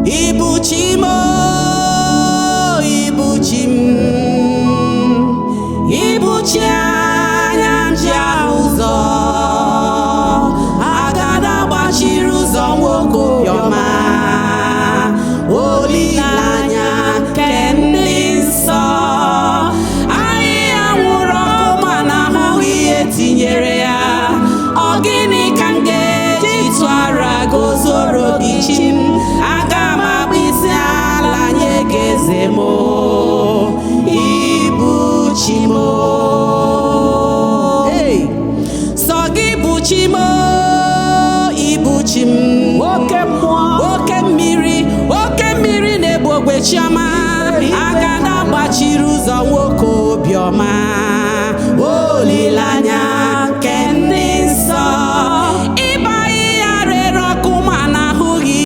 Ibuchi m o, Ibuchi m, Ibuchi anya m ji ahụ ụzọ, agada gbachiri ụzọ, nwoke obiọma, olileanya nke ndị nsọ. Ahịhịa nwụrụ ọkụ mana ahụghị ihe tinyere ya. Ọ gịnị ka m ga-eji tụara gozoro gị, chi m? Aga m akpụ isi ala nye gị, eze m, ịbụ chi m. Hey! Sọ gị bụ chi m, ịbụ chi m. Oke mmụọ. Oke mmiri, oke mmiri na-ebu ogwe, chiọma, agada gbachiri ụzọ, nwoke obiọma, olileanya.